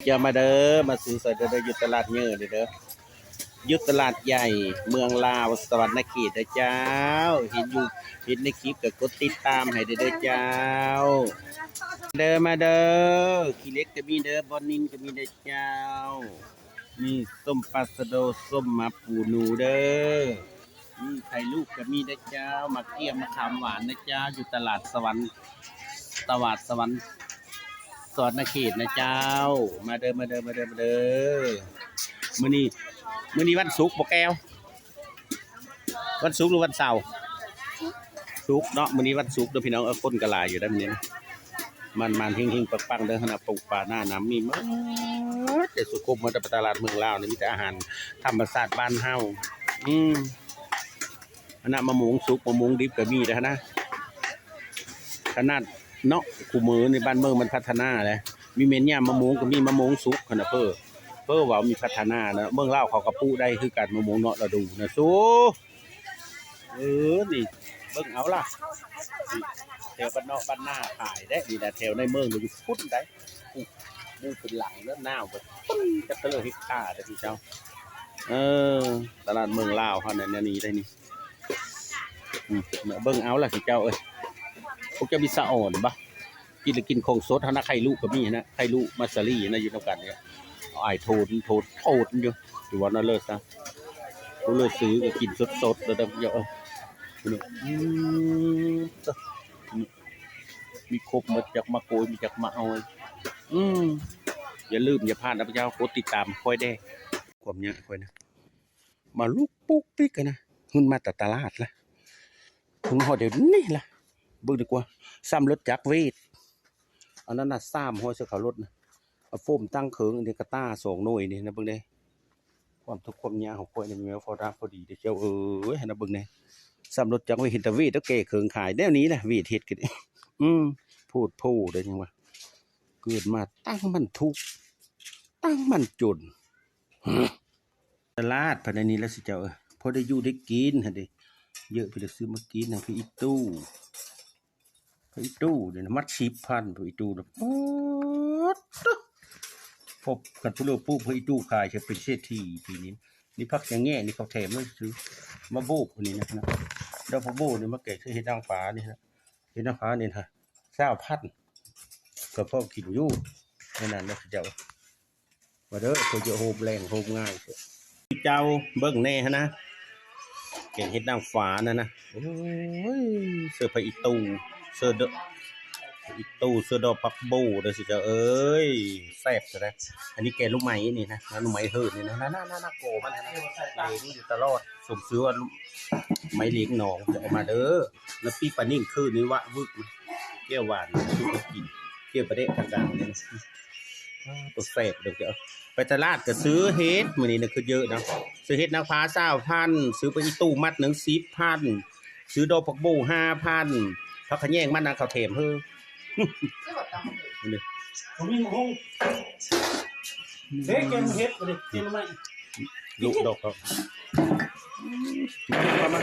ເຈົ້າມາເດີ ມາຊື້ຊ່ອຍເດີ ຢູ່ຕະຫຼາດເຍີເດີ ຢູ່ຕະຫຼາດໃຫຍ່ເມືອງລາວ ສະຫວັນນະເຂດເດີເຈົ້າ. ເຫັນຢູ່ ເຫັນໃນຄລິບກໍກົດຕິດຕາມໃຫ້ເດີເຈົ້າ. ເດີ ມາເດີ ຂີ້ເຫຼັກກໍມີເດີ ບ່ອນນິນກໍມີເດີເຈົ້າ. ມີສົ້ມປາສະໂດ ສົ້ມໝາກປູໜູເດີ. ອືມ ໄຂ່ລູກກໍມີນະເຈົ້າ ໝາກກ້ຽງ ມະຂາມຫວານນະເຈົ້າ ຢູ່ຕະຫຼາດສະຫວັນ ຕະຫຼາດສະຫວັນ ສະຫວັນນະເຂດນະເຈົ້າ. ມາເດີ ມາເດີ ມາເດີ ມາເດີ. ມື້ນີ້ ມື້ນີ້ວັນສຸກບໍ່ແກ້ວ? ວັນສຸກຫຼືວັນເສົາ? ສຸກເນາະ ມື້ນີ້ວັນສຸກເດີພີ່ນ້ອງ. ເອີ ຄົນກໍຫຼາຍຢູ່ເດີມື້ນີ້. ໝານໆ ເຮັງໆ ປັງໆ ເດີ. ຫັ້ນນະ ປູກປາ ໜ້ານ້ຳມີໝົດ ແຕ່ສຸຄົບ ມາແຕ່ຕະຫຼາດເມືອງລາວນີ້ ມີແຕ່ອາຫານທຳມະຊາດບ້ານເຮົາ. ອືມ ອັນນະ ມະມ່ວງສຸກ ມະມ່ວງດິບກໍມີເດ້ຫັ້ນນະ. ຂະໜາດເນາະ ຄູ່ມື້ນີ້ບ້ານເມືອງມັນພັດທະນາແຫຼະ ມີແມ່ນຍາມມະມ່ວງກໍມີ ມະມ່ວງສຸກຫັ້ນນະ. ເພີ້ ເພີ້ເວົ້າມີພັດທະນານະ. ເມືອງລາວເຂົາກໍປູກໄດ້ຄືກັນ ມະມ່ວງເນາະ ລະດູນະສູ. ເອີ ນີ້ເບິ່ງເອົາລະ ນີ້ແຖວບ້ານນອກບ້ານນາຂາຍເດ້. ນີ້ນະ ແຖວໃນເມືອງຢູ່ພຸ້ນໃດ໋ ປູກ ປູກເປັນຫຼັງເດີ ນາວເບິດ ປຶ້ງ ຈັກເທົ່າເຮັກຕາເດີເຈົ້າ. ເອີ ຕະຫຼາດເມືອງລາວເຮົານັ້ນ ແນວນີ້ໄດ໋ນີ້. ອືມ ເບິ່ງເອົາລະຊິເຈົ້າເອີຍ. ພວກເຈົ້າມີສະອອນບໍ່? ກິນລະກິນຂອງສົດຫັ້ນນະ. ໄຂ່ລູກກໍມີຫັ້ນນະ ໄຂ່ລູກ ມາສາລີຫັ້ນນະ ຢູ່ນຳກັນນີ້. ອ້າຍໂທນ ໂທນ ໂທນຢູ່ ຢູ່ວ່ານັ້ນເລີຍຊະ. ຜູ້ເລີຍຊື້ກໍກິນສົດໆ ເດີເຈົ້າເອີຍ. ອືມ ມີຄົບໝົດ ຈັກມາໂກຍ ມີຈັກມາເອົາ. ອືມ ຢ່າລືມ ຢ່າພາດນະເຈົ້າ ກົດຕິດຕາມຂ້ອຍແດ່. ຄວາມຍາກຂ້ອຍນະ ມາລຸກປຸກປິກຫັ້ນນະ ຫຶ້ນມາແຕ່ຕະຫຼາດລະ ຫຶ້ນຮອດດຽວນີ້ລະ. ເບິ່ງດີກວ່າ ຊ້ຳລົດຈັກເວດ ອັນນັ້ນນະ ສາມຮ້ອຍ ເສື້ອຂາວລົດນະ. ເອົາໂຟມຕັ້ງເຄິ່ງ ອັນນີ້ກະຕ້າສອງໜ່ວຍນີ້ນະ. ເບິ່ງເດ້ ຄວາມທຸກຄວາມຍາກຂອງຂ້ອຍນີ້ ແມ່ນພໍດາພໍດີເດ້ເຈົ້າເອີຍ. ຫັ້ນນະ ເບິ່ງແດ່ ຊ້ຳລົດຈັກເວດ ເຫັນແຕ່ເວດແລ້ວແກ້ເຂີງຂາຍແນວນີ້ນະ. ເວດເຮັດກໍ ອືມ ໂພດໂພເດ້ ຫຍັງວະ ເກີດມາຕັ້ງມັນທຸກ ຕັ້ງມັນຈົນ. ຕະຫຼາດພາຍໃນນີ້ລະຊິເຈົ້າເອີຍ ພໍໄດ້ຢູ່ໄດ້ກິນຫັ້ນເດ. ເຢີະ ໄປຊື້ມາກິນນະ ຜັກອີ່ຕູ້ ຜັກອີ່ຕູ້ນີ້ນະ ມັດສິບພັນ ຜັກອີ່ຕູ້ນະ. ປາດໂທ້ ພົບກັນຜູ້ເລີກປູກຜັກອີ່ຕູ້ຂາຍ ຈະເປັນເສດຖີປີນີ້. ນີ້ຜັກຫຍັງແງ່ນີ້ ເຂົາແຖມມາຊື່ ມາໂບກນີ້ນະ ດອກຜັກໂບກນີ້ ມາແກງເຮັດນາງຟ້ານີ້ນະ. ເຮັດນາງຟ້ານີ້ນະ ຊາວພັນ ກໍພໍກິນຢູ່. ແນວນັ້ນນະເຈົ້າ. ມາເດີ ເພິ່ນຈະໂຮມແລງໂຮມງ່າຍ. ເຈົ້າເບິ່ງແດ່ຫັ້ນນະ ແກງເຫັດນາງຟ້ານັ້ນນະ. ໂອ້ຍ ເສີບຜັກອີ່ຕູ້ ເສີບ ອີ່ຕູ້ ເສີບດອກຜັກໂບເດີຊິເຈົ້າເອີຍ. ແຊບຊະນະ. ອັນນີ້ແກງໜໍ່ໄມ້ນີ້ນະ ໜໍ່ໄມ້ເຫີນນີ້ນະ ນະ ນະ ນະ ກອມັນນະ ເຫຼັງຢູ່ຕະຫຼອດ. ສົມຊື່ວ່າໄມ້ເຫຼັງໜອງ ຈະເອົາມາເດີ. ນ້ຳປີ້ງປານິນຄືນນີ້ວະວຶກ ແຈ່ວຫວານ ສຸກກິນ ແຈ່ວປາແດກທາງກາງນີ້ນະ. ໂຕແຊບເດີ. ໄປຕະຫຼາດກໍຊື້ເຫັດ ມື້ນີ້ນະ ຄືເຢີະເນາະ. ຊື້ເຫັດນາງຟ້າຊາວພັນ ຊື້ຜັກອີ່ຕູ້ມັດໜຶ່ງສິບພັນ ຊື້ດອກຜັກໂບຫ້າພັນ ຜັກຂະແຍງມັດນະ ເຂົາແຖມເຮີ. ນີ້ ບໍ່ມີໝາກຫຸ່ງ ເດ້ ແກງເຫັດ ເດ້ ແກງໜໍ່ໄມ້ ລູກດອກເຂົາ ມາ ມາ